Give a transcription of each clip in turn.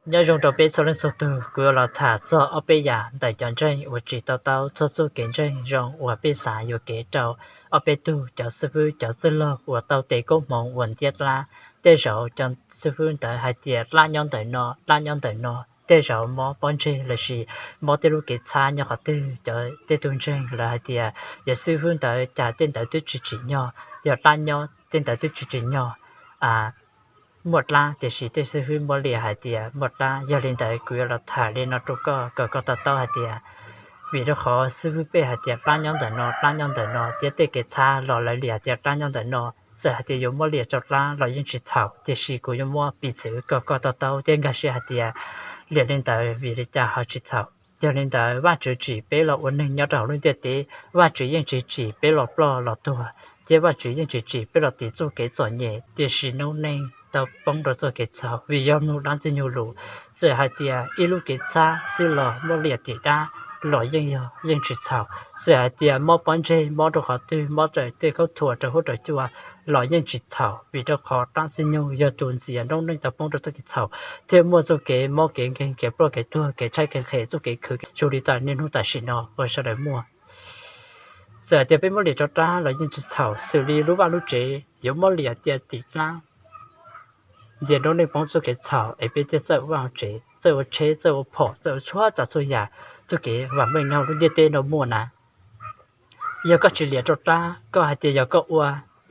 Nyob zoo rau peb txhua leej txhua tug, kuv yuav los tham txog ob peb yam ntawm cov ntseeg uas tsis to taub txog txoj kev ntseeg zoo uas peb xav yuam kev rau ob peb tug cov xib fwb cov txwj laug uas tau tes koob hmoov uas ntiab dlab. Tej zaum cov xib fwb ntawd hais tias dlab nyob ntawm no, dlab nyob ntawm no, tej zaum mob pob ntseg lossis mob tej lub kev txhab nyob qhov twg, cov tej tug ntseeg lawv hais tias yog xib fwb ntawd cas tej ntawd twb tsis tsim nyog, yog dlab nyob tej ntawd twb tsis tsim nyog muaj dlab, tiam sis tej xib fwb muab liam hais tias muaj dlab. Yog li ntawd kuv yuav los tham li no rau koj kom koj to taub hais tias, vim rau qhov xib fwb peb hais tias dlab nyob ntawm no, dlab nyob ntawm no, thiab tej kev txhab los lawv liam tias dlab nyob ntawm no. Txawm hais tias yuav muab liam rau dlab los yeej tsis txhaum, tiam sis kuv yuav muab piv txwv kom koj to taub thiab nkag siab hais tias liam li ntawd vim li cas ho tsis txhaum. Yog li ntawd Vajtswv tsim peb los ua neeg nyob rau hauv lub ntiaj teb, Vajtswv yeej tsis tsim peb los ploj los tuag, thiab Vajtswv yeej tsis tsim peb los tiv txoj kev txom nyem. Tiam sis noob neej tau poob rau txoj kev txhaum vim yog mloog dab Ntxwg Nyoog lus. Txawm hais tias ib lub kev txhab xwb los muab liam tim dab los yeej yog, yeej tsis txhaum. Txawm hais tias mob pob ntseg, mob rau qhov twg, mob raws tej khaub thuas rau huab rau cua los yeej tsis txhaum, vim rau qhov dab Ntxwg Nyoog yog tus ntxias noob neej tau poob rau txoj kev txhaum thiab muaj txoj kev mob kev nkeeg, kev ploj kev tuag, kev tshaib kev nqhis, txoj kev khwv zoo li tam niaj hnub tam sim no uas sawv daws muaj. Txawm hais tias peb muab liam rau dab los yeej tsis txhaum, xws li lub vaj lub tsev yuav muab liam tias tim dab, ntxias noob neej poob txoj kev txhaum es peb thiaj txawj ua vaj ua tsev, txawj ua tsheb, txawj ua phom, txawj ua txhua tsav txhua yam, txoj kev vam meej nyob lub ntiaj teb no muaj na. Yog koj tsis liam rau dab, koj hais tias yog koj ua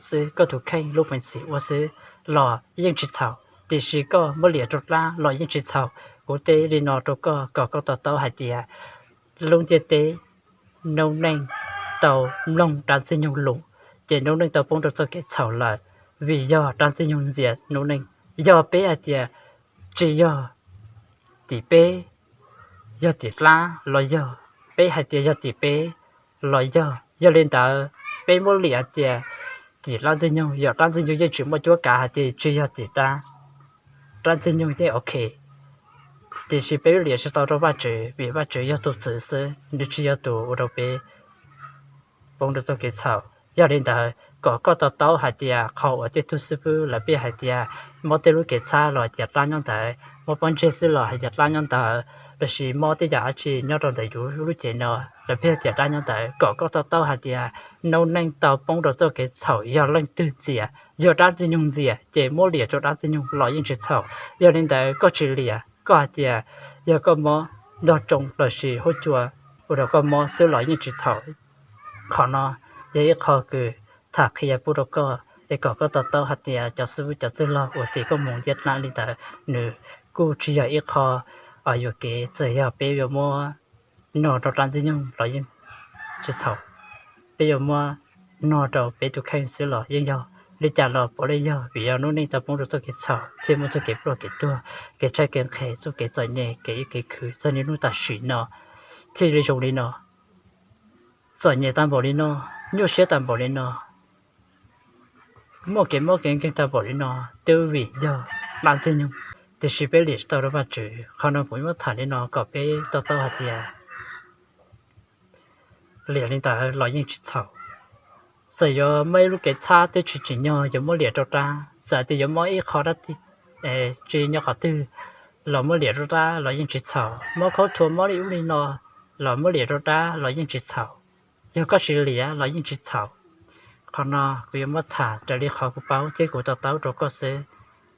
xwb, koj tus kheej lub peev xwm ua xwb los yeej tsis txhaum, tiam sis koj muab liam rau dab los yeej tsis txhaum. Kuv teb li no rau koj kom koj to taub hais tias lub ntiaj teb noob neej tau mloog dab Ntxwg Nyoog lus, ces noob neej tau poob rau txoj kev txhaum lawm, vim yog dab Ntxwg Nyoog ntxias noob neej. Yog peb hais tias tsis yog tim peb, yog tim dab los yog, peb hais tias yog tim peb los yog. Yog li ntawd peb muab liam tias tim dab Ntxwg Nyoog, yog dab Ntxwg Nyoog yeej tsis muaj cuab kav hais tias tsis yog tim dab, dab Ntxwg Nyoog yeej ok. Tiam sis peb liam tsis tau rau Vajtswv vim Vajtswv yog tus txwv xwb, nws tsis yog tus ua rau peb poob rau txoj kev txhaum. Yog li ntawd kom koj to taub hais tias qhov uas tej tug xib fwb lawv pheej hais tias mob tej lub kev txhab los tias dab nyob ntawd, mob pob ntseg xwb los hais tias dab nyob ntawd, lossis mob tej yam dab tsi nyob rau ntawm yus lub cev no, lawv pheej tias dab nyob ntawd, kom koj to taub hais tias noob neej tau poob rau txoj kev txhaum yog leej twg ntxias. Yog dab Ntxwg Nyoog ntxias ces muab liam rau dab Ntxwg Nyoog los yeej tsis txhaum. Yog li ntawd koj tsis liam, koj hais tias yog koj mob nrog tsoo lossis huab cua ua rau koj mob xwb los yeej tsis txhaum. Qhov no yog ib qho kws tham qhia pub rau koj es kom koj to taub hais tias cov xib fwb cov txwj laug uas tiv koob hmoov ntiab dlab li ntawd, nws kuj tsis yog ib qho yuam kev. Txawm yog peb yuav muab nog rau dab Ntxwg Nyoog los yeej tsis txhaum, peb yuav muab nog rau peb tus kheej xwb los yeej yog. Li cas los puav leej yog vim yog noob neej tau poob rau txoj kev txhaum thiaj muaj txoj kev ploj kev tuag, kev tshaib kev nqhis, txoj kev txom nyem, kev ib kev khwv txog niaj hnub tam sim no thiaj li zoo li no. Txom nyem tag npaum li no, nyuaj siab tag npaum li no, muaj kev mob kev nkeeg tag npaum li no, twb vim yog dab Ntxwg Nyoog. Tiam sis peb liam tsis tau rau Vajtswv. Qhov no kuv muab tham li no kom peb to taub hais tias liam li ntawd los yeej tsis txhaum. Txawm yuav muaj ib lub kev txhab twb tsis tsim nyog yuav muab liam rau dab, txawm tias yuav mob ib qho dab tsi nyob qhov twg los muab liam rau dab los yeej tsis txhaum. Mob khaub thuas mob li ub li no los muab liam rau dab los yeej tsis txhaum. Yog koj tsis liam los yeej tsis txhaum. Qhov no kuv yuav muab tham raws li qhov kuv paub thiab kuv to taub rau koj xwb,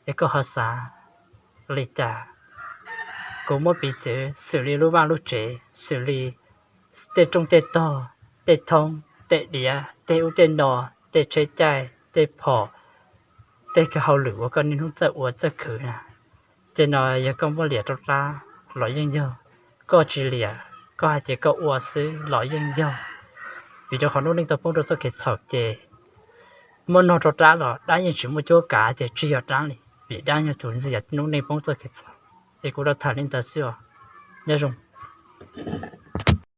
es koj ho xav li cas. Kuv muab piv txwv xws li lub vaj lub tsev, xws li tej rooj tej tog, tej thoob tej diav, tej ub tej no, tej tsheb caij, tej phom, tej hauj lwm uas koj niaj hnub txawj ua txawj khwv na, tej no yog koj muab liam rau dab los yeej yog. Koj tsis liam, koj hais tias koj ua xwb los yeej yog. Vim rau qhov noob neej tau poob rau txoj kev txhaum ces muab nog rau dab los dab yeej tsis muaj cuab kav tias tsis yog dab li, vim dab yog tus ntxias noob neej poob txoj kev txhaum. Es kuv los tham li ntawd xwb os. Nyob zoo.